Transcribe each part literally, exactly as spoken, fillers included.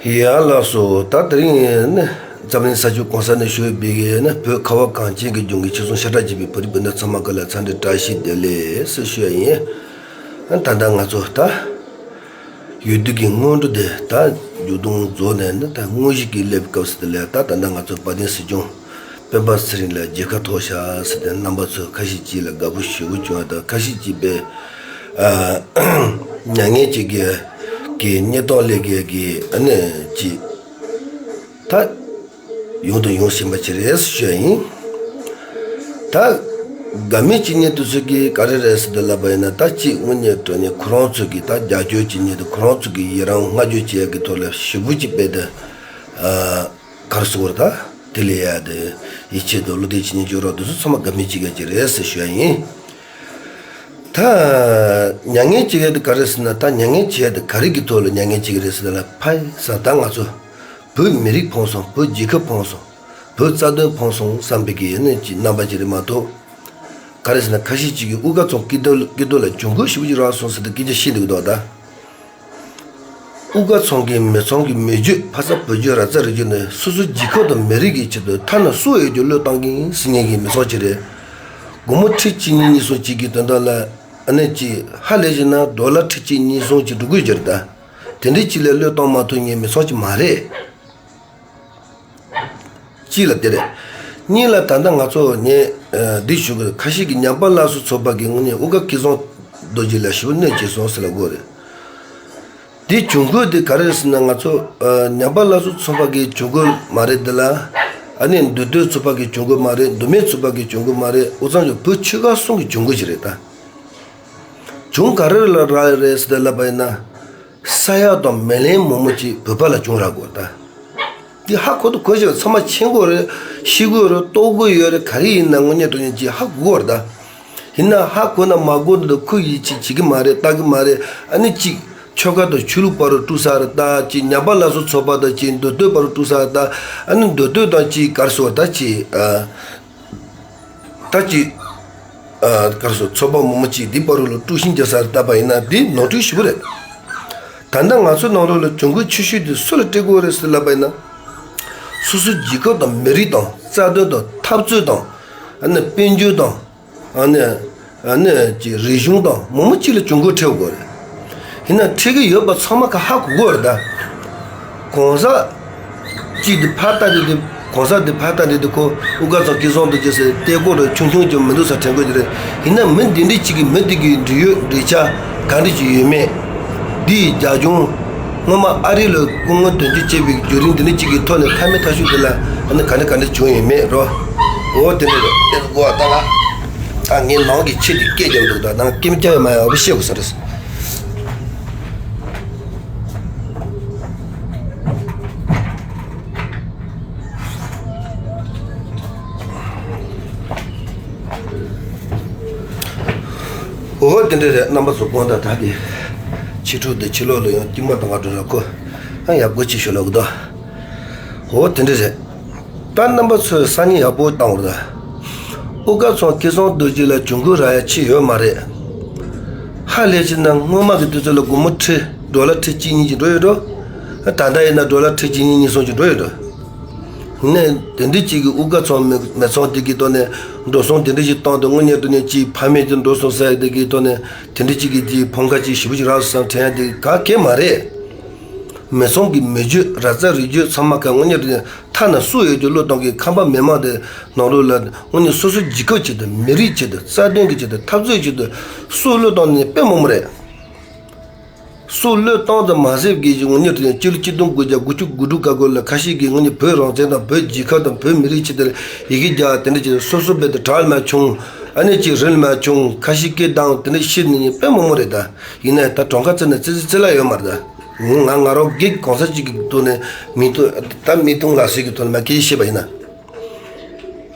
ཡ་ལགས་སོ། ད་དེ་རིང་ནི་འཛམ་གླིང་ས་ཕྱོགས་གང་ས་ནས་བཞུགས་པའི་ནི་བོད་ཁ་བ་གངས་ཅན་གྱི་ལྗོངས་ཀྱི་ཆོལ་གསུམ་ཤ་ཁྲག་གཅིག་པའི་བོད་རིགས་སྤུན་ཟླ་ཚང་མ་ག་ལ་འཚམས་འདྲི་བཀྲ་ཤིས་བདེ་ལེགས་ཟེར་ཞུ་ཡ་ཡིན། ད་ལྟ་ང་ཚོ་ད་འོས་བསྡུ་གི་སྔོན་འགྲོ་དེ་ད་མཇུག་སྡོམ་རྫོགས་ནས་ནི་ད་དངོས་གཞི་གི་སླེབས་སྐབས་སུ་དེ་ལས་ད་ད་ལྟ་ང་ཚོ་དཔལ་ལྡན་སྲིད་སྐྱོང་སྤེན་པ་ཚེ་རིང་ལགས་མཇལ་ཁ་ཐོབ་ཤག་ཟེར་ཏེ་རྣམ་པ་ཚོ་ཁ་ཤས་ཅིག་ལ་དགའ་པོ་ཞེ་པོ་བྱུང་བ་དང་ཁ་ཤས་ཅིག་པས་ཨ་མྱ་ངན་ཅིག་གི་གི་གནས་སྟངས་ལས་ཀའི་གི་ཨ་ནི་ཅིག་ད་ཡོང་དང་ཡོང་བཞིན་པ་ཅིག་རེད་ཞུ་ཡ་ཡིན། ད་དགའ་མོས་བྱེད་མཁན་དེ་ཚོ་གིས་ག་རེ་རེད་ཟེར་ཏེ་ལབ་པ་ཡིན་ན། ད་ཅིག་དངོས་གནས་དྲང་གནས་ཁོ་རང་ཚོ་གིས་ད་རྒྱབ་སྐྱོར་བྱེད་མཁན་དེ་ཁོ་རང་ཚོ་གིས་ཡི་རང་བསྔགས་བརྗོད་བྱེད་ཡ་གི་ཐོག་ལ་ཞེ་པོ་ཅིག་དཔེ་དེ་ཨ། ག་རེ་ཟེར་དགོས་རེད། ད་དེ་ལས་ཡ་དེ་ཡིད་ཆེས་དང་བློ་གཏད་བྱེད་མཁན་ཅིག་ཡོད་རེད། དེ་ཚོ་ཚང་མ་དགའ་མོས་བྱེད་མཁན་ཅིག་རེད་ཟེར་ཞུ་ཡ་ཡིན། ད་མྱ་ངན་བྱེད་ཡ་དེ་ག་རེ་ཟེར་ན། ད་མྱ་ངན་བྱེད་ཡ་དེ་ག་རེ་གི་ཐོག་ལ་མྱ་ངན་བྱེད་ཀྱི་རེད་ཟེར་ན། ཕ་ས་ད་ང་ཚོ་བོད་མི་རིགས་ཕོངས་སོང་། བོད་རྒྱལ་ཁབ་ཕོངས་སོང་། བོད་རྩ་དོན་ཕོངས་སོང་བསམ་པའི་གི་ཡིན་ནི་ཅིག་རྣམ་པ་ཅིག་རེད་མ་གཏོགས། ག་རེ་ཟེར་ན། ཁ་ཤས་ཅིག་གིས་དབུ་དཀར་ཚང་སྐུ་མདུན་སྐུ་མདུན་ལ་གྱོང་གུད་ཞེ་པོ་ཅིག་རག་སོང་ཟེར་ཏེ་སྐད་ཆ་བཤད་འདུག་གདོག་ད། དབུ་དཀར་ཚང་གིས་མི་ཚང་གི་མི་རྒྱུད་ཕ་ས་བུ་རྒྱུད་ར་རྩ་རི་རྒྱུད་ནས་སོ་སོའི་རྒྱལ་ཁབ་དང་མི་རིགས་ཀྱི་ཆེད་དུ་ཐ་ན་སྲོག་ཡོད་རྒྱུ་བློས་བཏང་གིན་ཟེར་མཁན་གྱི་མི་ཚང་ཅིག་རེད། སྒོར་མོ་ཁྲི་གཅིག་གཉིས་གཉིས་གསུམ་ཅིག་གི་དོན་དག་ལ་ཨ་ནི་ཅིག་ཧ་ལས་བྱས་ན་ཌོ་ལར་ཁྲི་གཅིག་གཉིས་གསུམ་ཅིག་འགྲོ་གི་ཡོད་རེད་ད། དེ་འདྲའི་ཅིག་ལ་བློས་གཏོང་མ་ཐུབ་མཁན་མི་ཚང་ཅིག་མ་རེད། གཅིག་ལ་དེ་རེད། གཉིས་ལ་ད་ལྟ་ང་ཚོ་ངས་འདི་ཞུ་གི་རེད། ཁ་ཤས་ཀྱིས་ཉམས་པ་སླར་གསོ་ཚོགས་པ་གི་དངོས་གནས་དབུ་དཀར་སྐུ་ཚང་རྡོ་རྗེ་ལ་ཞེ་པོ་གནོད་བྱས་སོང་ཟེར་ལབ་དགོས་རེད། འདི་གྱོང་གུད་འདི་ག་རེ་རེད་ཟེར་ན། ང་ཚོ་ཉམས་པ་སླར་གསོ་ཚོགས་པ་གི་གྱོང་གུད་མ་རེད། འདི་ལ་ཨ་ནི་མདོ་སྟོད་ཚོགས་པ་གི་གྱོང་གུད་མ་རེད། མདོ་སྨད་ཚོགས་པ་གི་གྱོང་གུད་མ་རེད། འུ་ཚང་གི་བོད་ཆོལ་ཁ་གསུམ་གི་གྱོང་གུད་ཅིག་རེད་ད། གྱོང་ག་རེ་ལ་རག་རེད་ཟེར་ཏེ་ལབ་པ་ཡིན་ན། ས་ཡ་དང་མི་ལན་མང་པོ་ཅིག་བོད་པ་ལ་གྱོང་རག་གོ་རེད་ད། འདི་ཧ་གོ་དང་གོ་ཤེས་པ་ཚང་མ་མཁྱེན་གོ་རེད། ཤེས་གོ་རེད། རྟོགས་གོ་ཡོད་རེད། ག་རེ་ཡིན་ན་དངོས་གནས་དྲང་གནས་ཅིག་ཧ་གོ་གོ་རེད་ད། ཡིན་ན་ཧ་གོ་ན་མ་གོ་འདི་ཁོ་ཡིས་ཅིག་བྱེད་ཀྱི་མ་རེད། ལྟ་གི་མ་རེད། ཨ་ནི་ཅིག་ཆོལ་ཁ་དང་ཆོས་ལུགས་བར་དུ་དཀྲུག་ས་རེད་ད། ཅིག་ཉམས་པ་སླར་གསོ་ཚོགས་པ་དང་ཅིག་མདོ་སྟོད་བར་དུ་དཀྲུག་ས་རེད་ད། ཨ་ནི་མདོ་སྟོད་དང་ཅིག་ག་རེ་ཟེར་ད་ཅིག་ཨ། ད་ཅི། ཨ། ག་རེ་ཟེར། ཚོགས་པ་མང་པོ་ཅིག་འདི་བར་ལ་དཀྲུག་ཤིང་རྒྱག་ས་རེད་ལྟ་བ་ཡིན་ན་འདི་ནོར་འཁྲུལ་ཞེ་པོ་རེད། ད་ལྟ་ང་ཚོ་ནང་ལོགས་ལ་གྱོང་གུད་ཆེ་ཤོས་དེ་སུ་ལ་སྤྲད་དགོས་རེད་ཟེར་ལབ་པ་ཡིན་ན། སོ་སོའི་རྒྱལ་ཁབ་དང་མི་རིགས་དང་རྩ་དོན་དང་འཐབ་རྩོད་དང་། ཨ་ནི་དཔལ་འབྱོར་དང་། ཨ་ནི། ཨ་ནི་ཅི་རིག་གཞུང་དང་མང་པོ་ཅིག་ལ་གྱོང་གུད་འཕྲད་དགོས་རེད། ཡིན་ན་འཕྲད་ཀྱི་ཡོད་པ་ཚང་མ་ག་ཧ་གོ་གི་ཡོད་རེད་ད། གོང་ས་གཅིག་དེ་ཕར་ལྟ་དེ་དེ། གོང་ས་དེ་ཕར་ལྟ་དེ་དེ། ཁོ་དབུ་དཀར་ཚང་སྐུ་གསུང་རྡོ་རྗེ་ཟེར་ཏེ་སྐོར་ར་ཆུང་ཆུང་ཅིག་མི་འདུག་ས་དྲན་གི་ཡོད་རེད། ཡིན་ན་མི་འདི་འདྲ་ཅིག་གིས་མི་འདི་གི་འབྲེལ་ཡོད་འབྲེལ་ཆ་ག་འདྲ་ཅིག་ཡོད་མེད། འདི་ཡི་རྒྱབ་ལྗོངས་སྔོན་མ་ཨ་རི་ལ་སྐུ་ངོ་དོན་གཅོད་བྱས་པའི་བརྒྱུད་རིམ་འདི་འདྲ་ཅིག་གི་ཐོག་ནས་མཐའ་མའི་མཐའ་མཇུག་འདི་ལ་ཨ་ནི་ག་འདྲ་ག་འདྲ་བྱུང་ཡོད་མེད་རོ། འོ་དེ་འདྲ་རེད། དེ་གོ་བ་ལྟ་ལ། ད་ངའི་ནང་གི་ཆེད་དུ་སྐད་རྒྱབ་འདུག་ད་ནང་སྐད་རྒྱབ་མ་ཡོང་བ་བཤད་དགོས་ས་རེད། འོ་དེ་འདྲ་རེད། རྣམ་པ་ཚོ་དགོངས་དག་ད་དེ་ཕྱི་དྲོ་དེ་ཕྱི་ལོགས་ལ་ཡང་དཀྱུས་མ་དང་ག་འགྲོ་ལ་ཁོ་ཡང་ཡག་པོ་ཅིག་ཞུ་ལབ་གི་འདུག་འོ་དེ་འདྲ་རེད། ད་རྣམ་པ་ཚོས་སང་ཉིན་ཡག་པོ་བཏང་བར་ད། དབུ་དཀར་ཚང་སྐུ་གསུང་རྡོ་རྗེ་ལ་གྱོང་གུད་རག་ཡ་ཅི་ཡོད་མ་རེད། ཧ་ལས་ཕྱིན་ན་སྔོན་མ་གི་དུས་ཚོད་ལ་སྒོར་མོ་ཁྲི་ཌོ་ལར་ཁྲི་གཅིག་གཉིས་ཅིག་འགྲོ་ཡོད་འགྲོ། ད་ལྟ་ཡིན་ན་ཌོ་ལར་ཁྲི་གཅིག་གཉིས་གཉིས་གསུམ་ཅིག་འགྲོ་ཡོད་འགྲོ། ཡིན་ནའི་དེ་འདྲ་ཅིག་གི་དབུ་དཀར་ཚང་མི་མི་ཚང་དེ་གི་ཐོག་ནས་འགྲོ་སོང་དེ་འདྲ་ཅིག་བཏང་དུས་དངོས་གནས་དྲང་གནས་ཅིག་ཕ་མེས་ཀྱི་འགྲོ་སོང་ཟེར་དེ་གི་ཐོག་ནས་དེ་འདྲ་ཅིག་གི་ཅིག་ཕམ་ཁ་ཅིག་ཞེ་པོ་ཅིག་རག་སོང་བསམ་དྲན་ཡ་དེ་ག་གེ་མ་རེད། མི་ཚང་གི་མི་རྒྱུད་ར་རྩ་རི་རྒྱུད་ཚང་མ་ག་དངོས་གནས་དྲང་གནས་ཐ་ན་སྲོག་ཡོད་རྒྱུ་བློས་གཏོང་གི་ཁམས་པ་མི་མང་དེ་ནང་ལོགས་ལ་དངོས་གནས་སོ་སོའི་རྒྱལ་ཁབ་ཆེད་དུ་མི་རིགས་ཆེད་དུ་རྩ་དོན་གྱི་ཆེད་དུ་འཐབ་རྩོད་ཆེད་དུ་སྲོག་བློས་གཏོང་ནས་དཔེ་མང་པོ་རེད། སྲོག་བློས་གཏོང་དང་མ་ཟད་ཀྱི་དངོས་གནས་དྲང་གནས་སྤྱི་ལོ་གཅིག་སྟོང་དགུ་བརྒྱ་དགུ་བཅུ་གོ་དྲུག་སྐབས་ལ་ཁ་ཤས་ཀྱིས་དངོས་གནས་བོད་རང་བཙན་དང་བོད་རྒྱལ་ཁབ་དང་བོད་མི་རིགས་ཆེད་དུ་ཡི་གེ་རྒྱག་དེ་འདྲ་བྱས་སོ་སོ་རྦད་དེ་དྲག་མ་བྱུང་། ཨ་ནི་ཅིག་རིལ་མ་བྱུང་། ཁ་ཤས་སྐད་བཏང་དེ་འདྲ་བཤད་ནས་དཔེ་མང་པོ་རེད་ད། ཡིན་ནའི་ད་གྲངས་ཀ་བརྩིས་ན་ཙི་ཙི་ཙི་ལ་ཡོད་མ་རེད་ད། ང་ང་རང་སྒེར་གྱི་གང་ཟག་ཅིག་གི་ཐོག་ནས་མིག་མཐོང་ད་མིག་མཐོང་ལག་ཟིན་གྱི་ཐོག་ནས་མ་སྐད་ཆ་བཤད་པ་ཡིན་ན།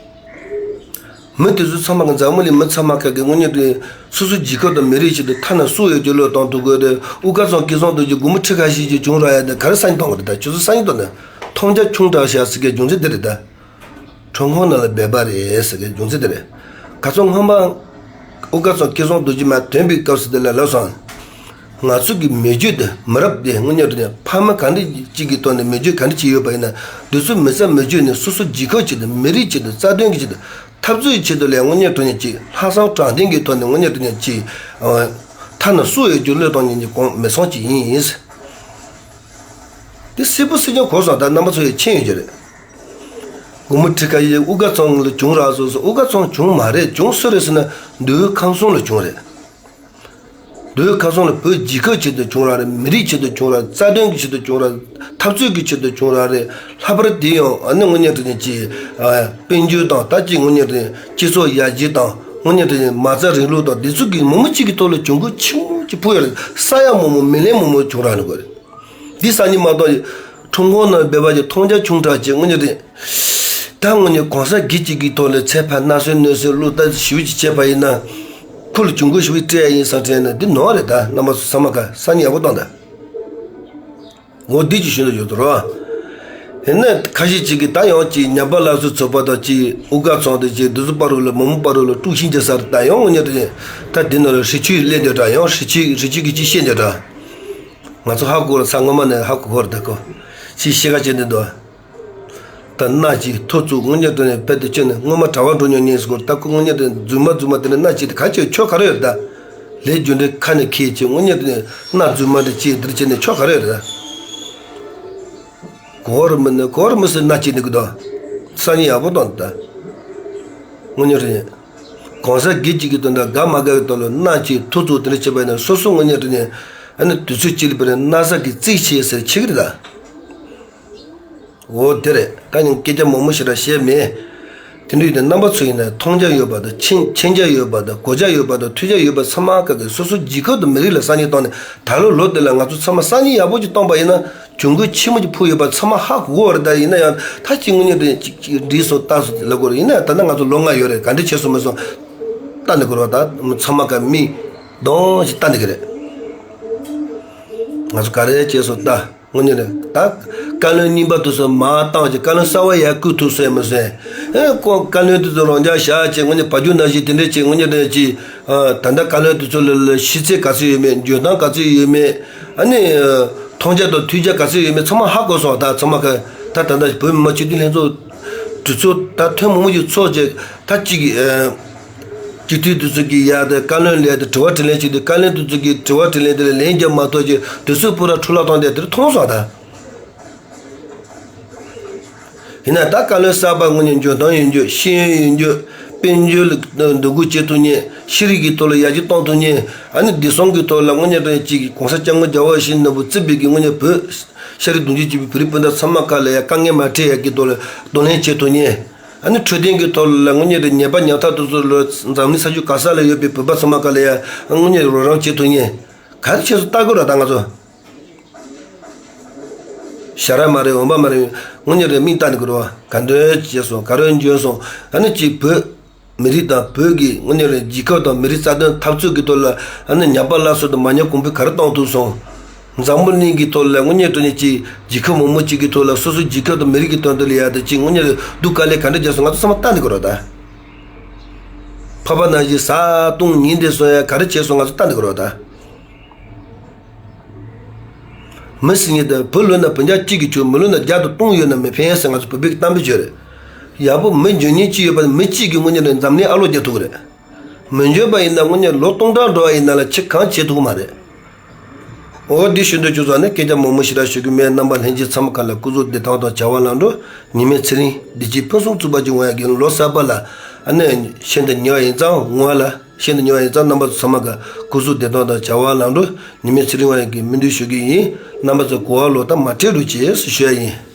མི་དེ་ཚོ་ཚང་མ་གི་འཛམ་བུ་གླིང་མི་ཚང་མ་ག་གི་དངོས་གནས་དྲང་གནས་སོ་སོའི་རྒྱལ་ཁབ་དང་མི་རིགས་ཆེད་དུ་ཐ་ན་སྲོག་ཡོད་རྒྱུ་བློས་གཏོང་ཐུབ་དགོས་རེད། དབུ་དཀར་ཚང་སྐུ་གསུང་རྡོ་རྗེ་སྒོར་མོ་ཁྲི་ཁ་ཤས་ཀྱི་གྱོང་རག་ཡ་དེ་ག་རེ་སང་ཉིན་གཏོང་དགོས་རེད་ད། ཁྱོད་ཚོ་སང་ཉིན་གཏོང་ན་མཐོང་རྒྱ་ཆུང་དྲགས་ཤག་ཟེར་མཁན་རྒྱུ་མཚན་དེ་རེད་ད། ཁྲོམ་ཁོང་ནང་ལ་སྦལ་པ་རེད་ཟེར་མཁན་རྒྱུ་མཚན་དེ་རེད། ག་ཚོད་སྔོན་མ་དབུ་དཀར་ཚང་སྐུ་གསུང་རྡོ་རྗེ་མར་ཐོན་པའི་སྐབས་སུ་དེ་ལ་ལབ་སོང་། ང་ཚོ་གི་མི་རྒྱུད་དེ་མི་རབས་དེ་དངོས་གནས་དྲང་གནས་ཕ་མ་ག་འདྲ་ཅིག་གི་ཐོག་ནས་མི་རྒྱུད་ག་འདྲ་ཅིག་ཡོད་པ་ཡིན་ན། འདི་ཚོ་མི་ཚེ་མི་རྒྱུད་ནས་སོ་སོ་རྒྱལ་ཁབ་ཆེད་དུ། མི་རིགས་ཆེད་དུ། རྩ་དོན་གྱི་ཆེད་དུ། འཐབ་རྩོད་ཀྱི་ཆེད་དུ་ལ་དངོས་གནས་དྲང་གནས་ཅིག་ལྷག་བསམ་དྲང་བདེན་གྱི་ཐོག་ནས་དངོས་གནས་དྲང་གནས་ཅིག་ཨ་ཐ་ན་སུ་ཡོད་རྒྱུ་བློས་གཏོང་མཁན་གྱི་གོང་མི་སོང་ཅིག་ཡིན། དེ་སེར་པོ་སེར་ཆུང་གོ་སོང་། ད་རྣམ་པ་ཚོ་ཡི་མཁྱེན་ཡོད་ཀྱི་རེད། སྒོར་མོ་ཁྲི་ཁ་ཡི་དབུ་དཀར་ཚང་ལ་བྱུང་ར་སོ་སོ། དབུ་དཀར་ཚང་བྱུང་མ་རེད། བྱུང་སུ་རེད་ཟེར་ན་མདོ་དབུས་ཁམས་གསུམ་ལ་བྱུང་རེད། མདོ་དབུས་ཁམས་གསུམ་ལ་བོད་རྒྱལ་ཁབ་ཆེད་དུ་བྱུང་ར་རེད། མི་རིགས་ཆེད་དུ་བྱུང་ར། རྩ་དོན་གྱི་ཆེད་དུ་བྱུང་ར། འཐབ་རྩོད་ཀྱི་ཆེད་དུ་བྱུང་ར་རེད། ལྷག་པར་དེ་ཡང་ཨ་ནི་དངོས་གནས་དྲང་གནས་ཀྱི་ཨ་དཔལ་འབྱོར་དང་། ད་ཅིག་དངོས་གནས་དྲང་གནས་སྤྱི་ཚོགས་ཡར་རྒྱས་དང་། དངོས་གནས་དྲང་གནས་མ་རྩ་རིང་ལུགས་དང་། འདི་ཚོ་གི་མང་པོ་ཅིག་གི་ཐོག་ལ་གྱོང་གུན་ཆེན་པོ་ཅིག་ཕོག་ཡོད་རེད། ས་ཡ་མང་པོ་མི་ལན་མང་པོ་བྱུང་ར་ནི་གོ་རེད། འདི་སང་ཉིན་མ་གཏོགས་ཁྲོམ་ཁོང་ནང་སྦས་པ་ཅིག་མཐོང་རྒྱ་ཆུང་དྲགས་ཅིག་དངོས་གནས་དྲང་གནས། ད་དངོས་གནས་གང་ཟག་སྒེར་གཅིག་གི་ཐོག་ལ་ཚད་ཕར་མནར་གསོ་གནོད་གསོ་བློ་ལྟ་ཞིབ་ཅིག་བྱས་པ་ཡིན་ན། ཁོ་ལ་གྱོང་གུན་ཞིག་སྤྲད་ཡ་ཡིན་བསམ་དྲན་ན་འདི་ནོར་རེད། ད་རྣམ་པ་ཚོ་ཚང་མ་ག་སང་ཉིན་ཡག་པོ་གཏོང་དང་། འོ་འདི་ཅིག་ཞུ་འདོད་ཡོད་དོ་རོ། ཡིན་ན་ཁ་ཤས་ཅིག་གིས་ད་ཡང་ཅིག་ཉམས་པ་སླར་གསོའི་ཚོགས་པ་དང་ཅིག་དབུ་དཀར་ཚང་དང་ཅིག་འདི་ཚོ་བར་རུ་ལ་མི་མང་བར་རུ་ལ་དཀྲུག་ཤིང་རྒྱག་ས་རེད། ད་ཡང་དངོས་གནས་དྲང་གནས་ད་འདི་ནང་ལ་ཧྲི་ཆུས་སླེབས་འདོད་འདྲ། ཡང་ཧྲི་ཆུས་ཧྲི་ཆུས་ཀྱིས་ཅིག་བཤད་འདོད་འདྲ། ང་ཚོ་ཧ་གོ་ར། ས་སྔོན་མ་ནས་ཧ་གོ་གོ་ར། ད་ཁོ་ཅིག་ཤེས་ཁ་བྱེད་འདོད་འདུག་ད་མནའ་ཅིག་ཐོ་བཙུགས། དངོས་གནས་དྲང་གནས་བལ་དུ་བཅུག་ནས་སྔོན་མ་གྲྭ་པ་འགྲོ་མྱོང་མཁན་ཟེར་གོ་ར། ད་ཁོ་དངོས་གནས་དྲང་གནས་རྫུན་མ་རྫུན་མ་དེ་འདྲ་མནའ་ཅིག་དེ་ག་ཅིག་ཆོ་ག་རེ་ཡོད་རེད། ད་ལས་རྒྱུ་འབྲས་ཁ་ནས་འཁྱེར་ཅིག་དངོས་གནས་དྲང་གནས་མནའ་རྫུན་མ་འདི་ཅིག་འདིར་བྱས་ནས་ཆོ་ག་རེ་ཡོད་རེད། ད་གོ་བ་རུ་མི་ནི་གོ་བ་རུ་མི་སྲིད་མནའ་ཅིག་འདི་གི་དོ། སང་ཉིན་ཡག་པོ་གཏོང་ད། དངོས་གནས་དྲང་གནས་གང་ཟག་སྒེར་གཅིག་གི་དོན་དག་དགའ་མ་དགའ་གི་ཐོག་ལ་མནའ་ཅིག་ཐོ་བཙུགས་དེ་འདྲ་བྱས་པ་ཡིན་ན། སོ་སོ་དངོས་གནས་དྲང་གནས་ཨ་ནི་དུས་ཚོད་གཅིག་ལ་བར་ན་ས་གི་རྩིས་ཆེ་ཟེར་ཆེ་གི་རེད་ད། འོ་དེ་རེད། ད་ཡང་སྐད་ཆ་མང་མོ་ཞེ་དྲག་བཤད་མེད། དེ་འདྲ་ཡིན་དུས་རྣམ་པ་ཚོ་ཡིན་ན་མཐོང་རྒྱ་ཡོད་པ་དང་། མཁྱེན་མཁྱེན་རྒྱ་ཡོད་པ་དང་། གོ་རྒྱ་ཡོད་པ་དང་། ཐོས་རྒྱ་ཡོད་པ་ཚང་མ་ག་གི་སོ་སོ་རྒྱལ་ཁབ་དང་མི་རིགས་ལ་སང་ཉིན་བཏང་ནས། ད་ལོ་ལོ་འདི་ལ་ང་ཚོ་ཚང་མ་སང་ཉིན་ཡག་པོ་ཅིག་བཏང་པ་ཡིན་ན་གྱོང་གུན་ཆེན་མོ་ཅིག་ཕོག་ཡོད་པ་ཚང་མ་ཧ་གོ་གོ་བ་རེད། ད་ཡིན་ན་ཡང་ད་ཅིག་དངོས་གནས་དྲང་གནས་ཅིག་ཅིག་འགྲིག་སོང་ལྟ་སོང་ལབ་དགོས་རེད། ཡིན་ན་ཡང་ད་ལྟ་ང་ཚོ་ལོ་ལྔ་ཡོད་རེད། ག་འདྲ་བྱས་སོང་མ་སོང་ལྟ་ནི་དགོས་རེད། ད་ཚང་མ་ག་མིག་གདོང་ཞིག་ལྟ་ནི་གི་རེད། ང་ཚོ་ག་རེ་བྱས་སོང་ལྟ། དངོས་གནས་རེད། ད་བཀའ་བློན་རྙིང་པ་དེ་ཚོ་མར་བཏང་བྱས་བཀའ་བློན་གསར་པ་ཡར་བསྐོས་ཐུབ་སོང་ཡང་མི་སོང་། ཨེ་ཁོ་བཀའ་བློན་དེ་ཚོ་རང་འཇགས་བཞག་བྱས་དངོས་གནས་བ་རྒྱུད་ནང་བཞིན་དེ་འདྲས་བྱས་དངོས་གནས་དྲང་གནས་ཀྱི་ཨ་ད་ལྟ་བཀའ་བློན་དེ་ཚོ་ལ་ལ་ཤེས་ཚད་ག་ཚོད་ཡོད་མེད། འཇོན་ཐང་ག་ཚོད་ཡོད་མེད། ཨ་ནི་ཨ་མཐོང་རྒྱ་དང་ཐོས་རྒྱ་ག་ཚོད་ཡོད་མེད་ཚང་མ་ཧ་གོ་སོང་། ད་ཚང་མ་ག་ད་ད་ལྟ་བོད་མི་མང་སྤྱི་འཐུས་ལྷན་ཚོགས་གྲོས་ཚོགས་ད་ཐེངས་མང་པོ་ཞིག་ཚོགས་བྱས། ད་གཅིག་གིས་ཨ་སྤྱི་འཐུས་དེ་ཚོ་གིས་ཡར་དེ་བཀའ་བློན་ལ་དེ་དྲི་བ་དྲིས་ལན་བྱེད་དུས། བཀའ་བློན་དེ་ཚོ་གིས་དྲི་བ་དྲིས་ལན་དེ་ལ་ལན་རྒྱབ་མ་ཐུབ་ཅིག་དུས་ཚོད་སྤུ་ར་འཕྲོ་བརླག་གཏོང་དེ་དེར་མཐོང་སོང་ད། ཡིན་ན་ད་བཀའ་བློན་གསར་པ་དངོས་གནས་འཇོན་ཐང་ཡོད་རྒྱུ། ཤེས་ཡོན་ཡོད་རྒྱུ། དཔལ་འབྱོར་ལ་འདུ་འགོད་བྱེད་ཐུབ་མཁན། ཤེས་རིག་གི་ཐོག་ལ་ཡར་རྒྱས་གཏོང་ཐུབ་མཁན། ཨ་ནི་བདེ་སྲུང་གི་ཐོག་ལ་དངོས་གནས་དྲང་གནས་ཅིག་གོང་ས་སྐྱབས་མགོན་རྒྱལ་བ་ཡིད་བཞིན་ནོར་བུ་གཙོས་པའི་གི་དངོས་གནས་བོད་ཤ་རུས་གདུང་རྒྱུད་གཅིག་པའི་བོད་རིགས་སྤུན་ཟླ་ཚང་མ་ཁ་ལ་ཡ་དཀའ་ངལ་མ་འཕྲད་ཡ་གི་ཐོག་ལ་གདོང་ལེན་བྱེད་ཐུབ་མཁན། ཨ་ནི་འཕྲོད་བསྟེན་གྱི་ཐོག་ལ་དངོས་གནས་དྲང་གནས་ཉེས་པ་ཉམ་ཐག་དེ་ཚོ་ལ་འཛམ་གླིང་ས་ཕྱོགས་ག་ས་ལ་ཡོད་པའི་བོད་པ་ཚང་མ་ཁ་ལ་ཡ་དངོས་གནས་རོགས་རམ་བྱེད་ཐུབ་མཁན། ག་རེ་བྱས་སོང་ལྟ་དགོས་ར་ད་ང་ཚོ། ཞ་ར་མ་རེད། འོན་པ་མ་རེད། དངོས་གནས་དྲང་གནས་མིག་ལྟ་ནས་དགོས་ར། ག་འདྲ་བྱས་སོང་། ག་རེ་འཇོན་སོང་། ཨ་ནི་ཅིག་བོད་མི་རིགས་དང་བོད་ཀྱི་དངོས་གནས་དྲང་གནས་རྒྱལ་ཁབ་དང་མི་རིགས་རྩ་དོན་འཐབ་རྩོད་ཀྱི་ཐོག་ལ་ཨ་ནི་ཉམས་པ་སླར་གསོ་དང་མ་ཉམས་གོང་འཕེལ་ག་རེ་གཏོང་ཐུབ་སོང་། འཛམ་བུ་གླིང་གི་ཐོག་ལ་དངོས་གནས་དྲང་གནས་ཅིག་རྒྱལ་ཁབ་མང་པོ་ཅིག་གི་ཐོག་ལ་སོ་སོའི་རྒྱལ་ཁབ་དང་མི་རིགས་ཀྱི་དོན་དུ་ལ་ཡ་དེ་ཅིག་དངོས་གནས་དྲང་གནས་སྡུག་དཀའ་ལས་ག་འདྲ་བརྒྱབ་སོང་། ང་ཚོ་ཚང་མ་ལྟ་ནས་དགོས་ར་ད། ཕ་ཕ་ནང་བཞིན་བཟའ་བཏུང་ཉིན་དེ་སོང་ཡ་ག་རེ་བྱས་སོང་། ང་ཚོ་ལྟ་ནས་དགོས་ར་ད། མི་སེར་ཉིད་དུ་བུ་ལོན་ན་བུ་ཉག་གཅིག་གིས་ཆོག་མི་ལོན་ན་བརྒྱ་དང་སྟོང་ཡོད་ན་མི་ཕན་ཟེར་ང་ཚོ་བོད་པའི་གཏམ་དཔེ་བརྗོད་རེད། ཡག་པོ་མི་འཇོན་མཁན་གཅིག་ཡོད་པ་ན་མི་གཅིག་གིས་དངོས་གནས་དྲང་གནས་འཛམ་གླིང་ཨ་ལོ་རྒྱག་ཐུབ་ཀྱི་རེད། མི་འཇོན་པ་ཡིན་ན་དངོས་གནས་ལོ་སྟོང་ཕྲག་འགྲོ་བ་ཡིན་ན་ལ་ཆེ་གང་བྱེད་ཐུབ་ཀྱི་མ་རེད། འོ་འདི་ཞུ་འདོད་བྱུང་སོང་། ནི་སྐད་ཆ་མང་མོ་ཞེ་དྲག་ཞུ་གི་མེད། རྣམ་པ་ལྷན་རྒྱས་ཚང་མ་ག་ལ་སྐུ་གཟུགས་བདེ་ཐང་དང་བྱ་བ་ལམ་འགྲོ། ཉི་མའི་ཚེ་རིང་བདེ་སྐྱིད་ཕུན་སུམ་ཚོགས་པ་ཅིག་འོང་ཡ་གི་ལོ་གསར་པ་ལ་ཨ་ནི་ཤིན་ཏུ་ཉེ་བ་ཡིན་ཙང་ངོ་ལ། ཤིན་ཏུ་ཉེ་བ་ཡིན་ཙང་རྣམ་པ་ཚོ་ཚང་མ་ག་སྐུ་གཟུགས་བདེ་ཐང་དང་བྱ་བ་ལམ་འགྲོ། ཉི་མའི་ཚེ་རིང་བ་ཡིན་གྱི་སྨོན་འདུན་ཞུ་གི་ཡིན། རྣམ་པ་ཚོ་གོ་བ་ལོག་ལྟ་མ་སྤྲད་རོགས་བྱེད་ཟེར་ཞུ་ཡ་ཡིན།